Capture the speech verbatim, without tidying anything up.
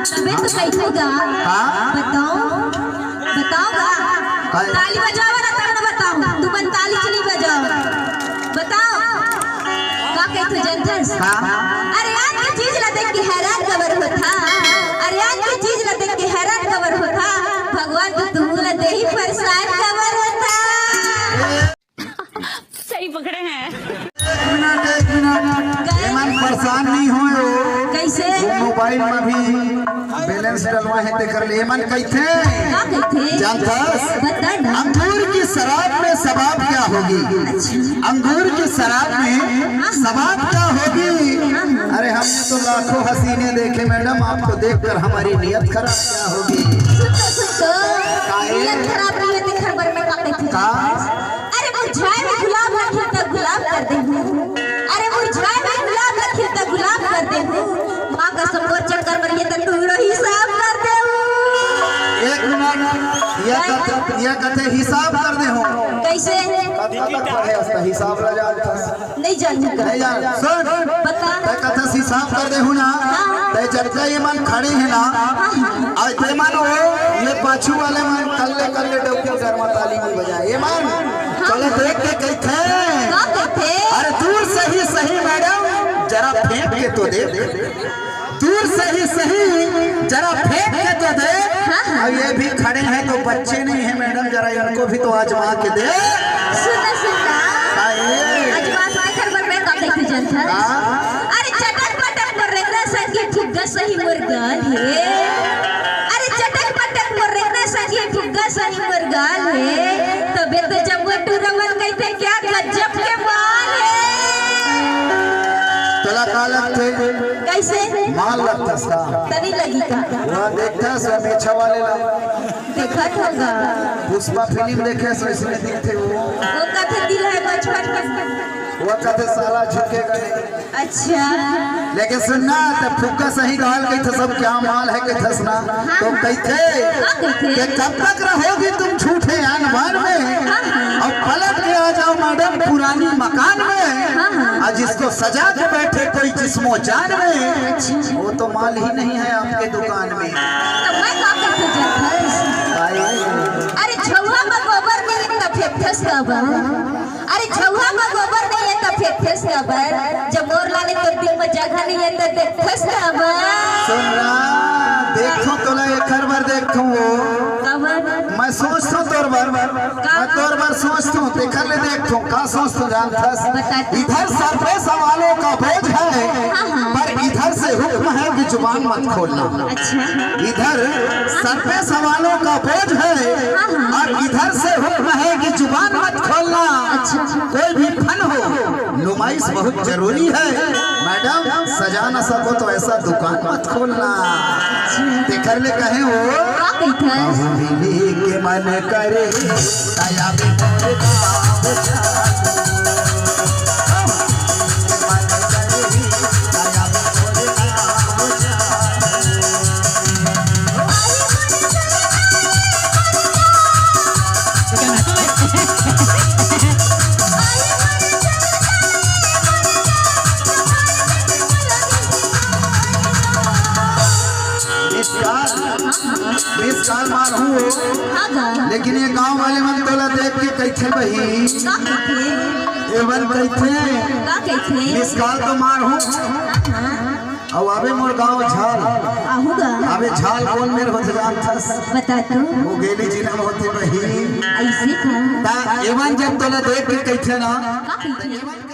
तबे तो कहिथो गा। हाँ? बताओ, बताओ गा। काय? ताली बजावा ना, तब ना बताओ। तुमन ताली च नहीं बजाओ। बताओ, का कहिथो जनथस? हाँ? अरे आज के चीज ला देख के हैरान कबर होथा। अरे आज के चीज ला देख के हैरान कबर होथा। भगवान तो तुमन ला देही परेशान कबर होथा। सही पकड़े हैं। एक मिनट, एक मिनट। एमन परेशान नहीं होय हो। कैसे? वो मोबाइल में भी बैलेंस डलवा है, तेकर ले एमन कहिथे। का कहिथे? जानथस? बता ना। अंगूर की शराब में सबाब क्या होगी? अच्छा। अंगूर की शराब में हाँ। सबाब क्या होगी? हाँ, हाँ। अरे, हमने तो लाखों हसीने देखे मैडम, आपको देखकर हमारी नीयत खराब क्या होगी? सुन तो, सुन तो। काहे? नीयत खराब नहीं है, तेकर बर मैं का कहिथे? का? अरे मुरझाए में गुलाब ला खिलता गुलाब कर देहूं। अरे मुरझाए में गुलाब ला खिलता गुलाब कर देहूं। माँ कसम मोर चक्कर में ये तो टुकड़ो हिसाब कर देहूं। एक मिनट, ये कथे, ये कथे हिसाब कर देहूं। कैसे? कब तक पढ़े उसका हिसाब ला जानथस? नहीं जानहूं का। नहीं जान, सुन। बता। तैं कथस हिसाब कर देहूं ना, हाँ। तैं जतका ये मन खड़े हे ना, हाँ, हाँ। अउ तैं मन वो, ये पाछू वाले मन कल्ले कल्ले डौकी घर में ताली नहीं बजाए। ये मन, हाँ। चलो देख के कहिथे। का कहिथे? अरे दूर से ही सही मैडम, जरा फेंक के तो देख। दूर से ही सही, जरा फेंक के तो देख। हाँ, हाँ। अब ये भी खड़े हैं तो बच्चे नहीं हैं मैडम, जरा इनको भी तो आजमा के देख। सुन ना, सुन ना। आइए। आजमा के देख, हर बार मैं का कहिथे जानथस? हाँ। अरे चटक पटक मोर रेंगना संगी फुग्गा सही मोर गाल हे। अरे चटक पटक मोर रेंगना संगी फुग्गा सही मोर गाल हे। तबे तो जब वो टूरा मन कहिथे क्या गजब के माल हे। तोला का लगथे? कैसे? माल लगथस का? तनी लगी का? वहाँ देखथस, वहाँ मेछा वाले ला। देखत होगा। पुष्पा फिल्म देखे, ऐसे इसमें दिखते हो। वो कथे दिल है बचपन का। वो कथे साला झुकेगा नहीं। अच्छा। लेकिन सुन ना, तैं फुग्गा सही गाल कहिथे, सब क्या माल है कहिथस ना, तो कहिथे का कहिथे? कि कब तक रहोगी तुम झूठे आन बान में, हाँ, हाँ। अब पलट के आ जाओ मैडम पुरानी मकान में, हाँ, हाँ। और जिसको सजा के बैठे कोई जिस्मो जान में, अच्छा। वो तो माल ही नहीं है आपके दुकान में। तो मैं का कहिथे जानथस? भाई। अरे झउहा में गोबर नहीं है तो फेंकथस काबर? अरे झउहा में गोबर नहीं है तो फेंकथस काबर? जब मोर लाने तोर दिल में जगह नहीं है तो देखथस काबर? सुन ना, देखथों तोला एकर बर देखथों वो। काबर? मैं सोचथों तोर बर, मैं तोर बर सोचथों, तेकर ले देखथों, का सोचथों जानथस? बता। इधर सर पे सवालों का बोझ है, हाँ, हाँ। पर इधर से हुक्म है कि जुबान मत खोलना। अच्छा। इधर सर पे सवालों का बोझ है, हाँ, हाँ। और इधर से हुक्म है कि जुबान मत खोलना। अच्छा। कोई भी फन हो, नुमाइश बहुत जरूरी है। मैडम, सजा ना सको तो ऐसा दुकान मत खोलना। तेकर ले कहे हो, का कहिथे? कहूँ मिले के मन करे, दया भी मोर गाँव जा। कहूँ मिले के मन करे, दया भी मोर गाँव जा। मिस कॉल, मिस कॉल मारहूँ हो, हाँ गा। लेकिन ये गांव वाले मन तोला देख के कहिथे बहिनी। का कहिथे? ये मन कहिथे। का कहिथे? मिस कॉल तो मारहूँ। हाँ, हाँ। अउ अबे मोर गांव झाल। आहू गा। अबे झाल कोन मेर होथे जानथस? बता तो। वो गेली जिला में होथे बहिनी। ऐसे का? ता एमन जब तोला देख के कहिथे ना। का कहिथे?